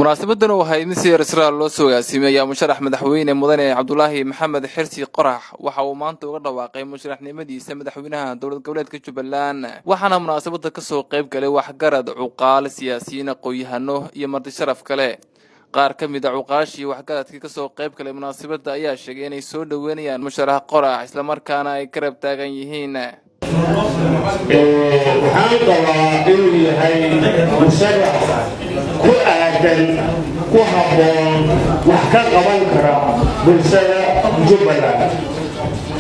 Munaasabadan oo ahayd mid si heer sare loo soo agaasimay ayaa musharax madaxweyne mudane Cabdulaahi Maxamed Xirsi Qorax waxa uu maanta uga dhawaaqay musharaxnimadiisa madaxweynaha dowlad goboleedka Jubbaland. Waxaana munaasabada kasoo qayb galay waxgarad, cuqaal, siyaasiyiin, aqoon-yahano iyo marti sharaf kale. Qaar ka mid ah cuqaashii waxgaradkii kasoo qayb galay munaasabada ayaa sheegay inay soo dhoweynayaan musharax Qorax, islamarkaana ay ka rab taagan yihiin. Waxaan qabaa inuu yahay musharax ku aadan, ku habboon, wax ka qaban kara bulshada Jubbaland.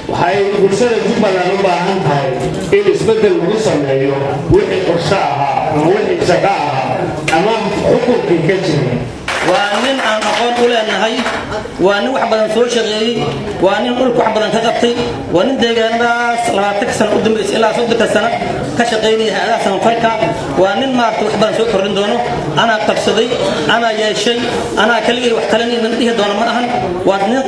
Waxay bulshada Jubbaland u baahan tahay in isbeddel lagu sameeyo wixii qorshe ahaa ama wixii shaqo ahaa ama xukunkii ka jiray. Waa nin aan aqoon u leenahay, waa nin wax badan soo shaqeeyey, waa nin dhulka wax badan ka qabtay, waa nin deegaanadaas 20-ka sano u dambaysa ilaa 30-ka sano ka shaqaynaya hay-adaha samafalka. Waa nin maarata wax badan soo kordhin doono. Anaa qabsaday, anaa yeeshay, anaa keligay wax talanay nin dhihi doono ma ahan. Waa nin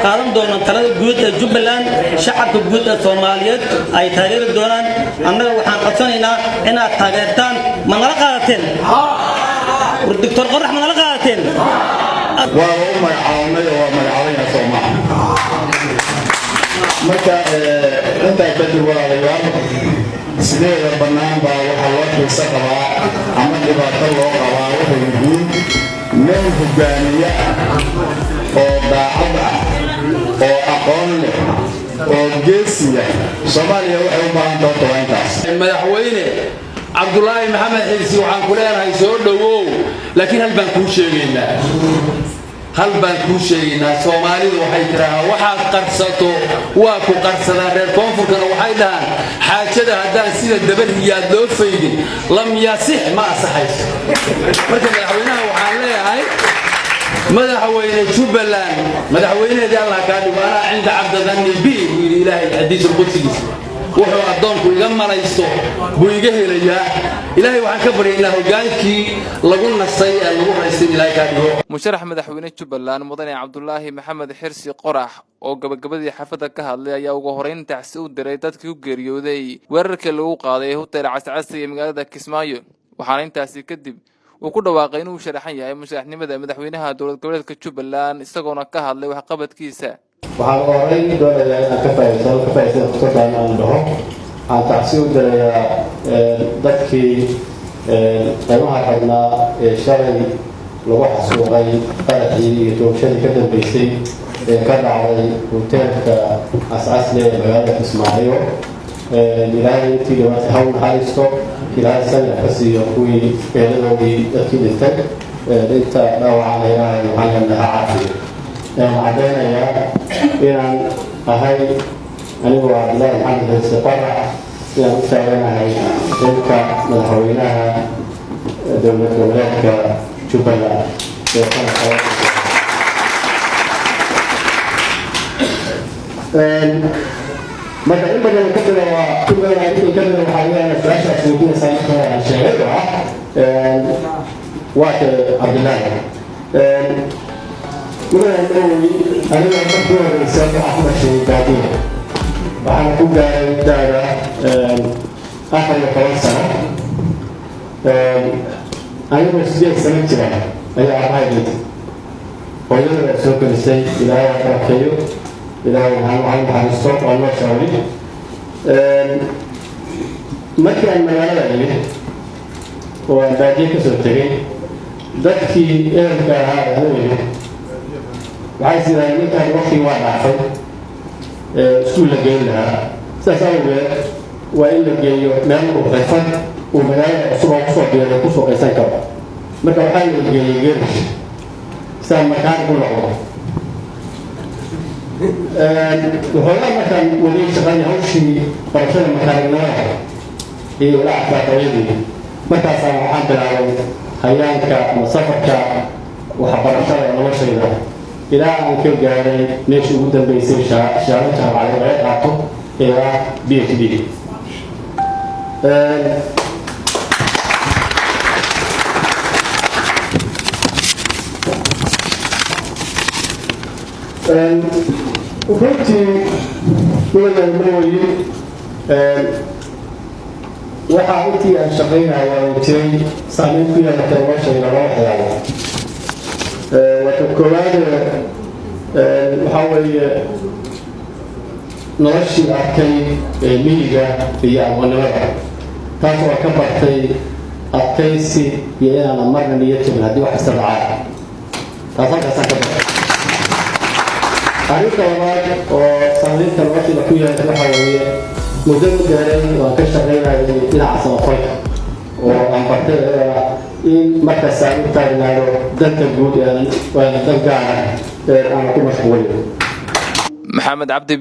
qaadan doono talada guud ee Jubbaland, shacabka guud ee Soomaaliyeed ay taageeri doonaan. Annaga waxaan codsanaynaa inaad taageertaan. Ma nala qaadateen, Doctor Qorax? Ma nala qaadateen? Waaba u magacaabnay oo waa magacaabayna, soo maaha? Marka intaa kadib, walaalayaal, sideeda bannaan baa waxaa loo xiiso qabaa ama dhibaato loo qabaa waxay yihiin nin hogaamiye ah oo daacad ah oo aqoon leh oo geesiya. Soomaaliya waxay u baahan doonta waa intaas. Madaxweyne Cabdulaahi Maxamed Xirsi, waxaan ku leenahay soo dhowow, laakiin hal baan kuu sheegaynaa, hal baan kuu sheegaynaa. Soomaalidu waxay tidhaahaa, "Waxaad qarsato waa ku qarsadaan." Reer koonfurkana waxay dhahaan, "Xaajada haddaan sida dabariyaad loo faydin, lam yasix, ma asaxayso." Marka madaxweynaha waxaan leeyahay, madaxweyne, Jubbaland madaxweynaheedii Allah kaa dhigo. "Anaa cinda cabda danni bi," buu yidhi Ilaahay xadiisulqudsigiisa. Wuxuu addoonku iga malaysto buu iga helayaa. Ilaahay waxaan ka baryaynaa hogaankii lagu nastay ee lagu raystay in Ilaahay kaa dhigo. Musharax madaxweyne Jubbaland mudane Cabdulaahi Maxamed Xirsi Qorax oo gabagabadii xafadda ka hadlay ayaa ugu horeyn tacsi u diray dadkii ku geeriyooday weerarkii lagu qaaday hotel Cascasi ee magaalada Kismaayo. Waxaana intaasi kadib uu ku dhawaaqay inuu sharaxan yahay musharaxnimada madaxweynaha dowlad goboleedka Jubbaland, isagoona ka hadlay waxqabadkiisa. Waxaan horeyn doonayaa inaan ka faa'iidaysto fursaddan, aan dhaho waxaan tacsi u dirayaa dadkii qiimaha badnaa ee shalay lagu xasuuqay qaraxii iyo toogashadii ka dambeysay ee ka dhacday hoteelka Cascasle ee magaalada Kismaayo. Ilaahay intii dhibatay ha u naxariisto, Ilaahay samir ka siiyo kuwii eeladoodii dadkii dhintay, inta dhaawacana Ilaahay waxaan leenahay ha caafiyo. Waxaan caddaynayaa inaan ahay anigu Cabdillaahi Maxamed Xirsi Qorax, inaan u taaganahay xilka madaxweynaha dowlad goboleedka Jubbaland ee sanadka. Marka in badan ka mida waa in badan intii ka mida waxaa laga yaabaa su-aashaas weydiinaysaa marka hore aan sheegay oo ah, waa kee Cabdillaahi? Mudane, Marowi, aniga markii horeysa waxaa ku dhashay baadiya, waxaana ku gaaray da'da 14 sano. Anigoo 8 sano jira ayaa aabbahay dhintay, hooyada baa soo korisay. Ilaahay ha barakeeyo, Ilaahay waxaan naxariisto, waa noo shaawli. Markii aan magaalada imid oo aan baadiye ka soo tegay, dadkii ehelka ahaa ee anu imid waxay sidaayen, "Ninkaan waqtigii waa dhaafay iskuul la geyn lahaa, sidaas awgeed waa in la geeyo meel uu xirfad uu magaalada cusub oo kusoo biiray ku shaqaysan karo." Marka waxaa la geeyey garage siaan makaanig u noqdo. Waxoogaa markaan wadiyey shaqadii, hawshii barashada makaanignimada iyo ila adkaatayadii, markaasaan waxaan bilaabay hayaanka ama safarka waxbarashada ee noloshayda, ilaa aan ka gaaray meeshii ugu dambeysay, shahaado jaamacadeed laga qaato ilaa PhD. Runtii, mudane, marweyi, waxaa intii aan shaqaynaya oo jiray saameyn ku yeelatay noloshayda laba waxyaabo. Koowaad waxaa weeye noloshii arkay ee miyiga iyo aqoonnimada, taas oo ka bartay adkaysi iyo inaana marna niyo jabin haddii wax kasta dhacaa. Taas halkaasaan ka bartay. Arrinta labaad oo saamaynta noloshayda ku yeelata waxaa weeye muddo dheeray oo aan ka shaqaynayay dhinaca samafalka, oo aan bartay iyadana in markasta aan u taagnaado danta guud ee aan dan gaara ee aan ku mashquulin. Maxamed Cabdi.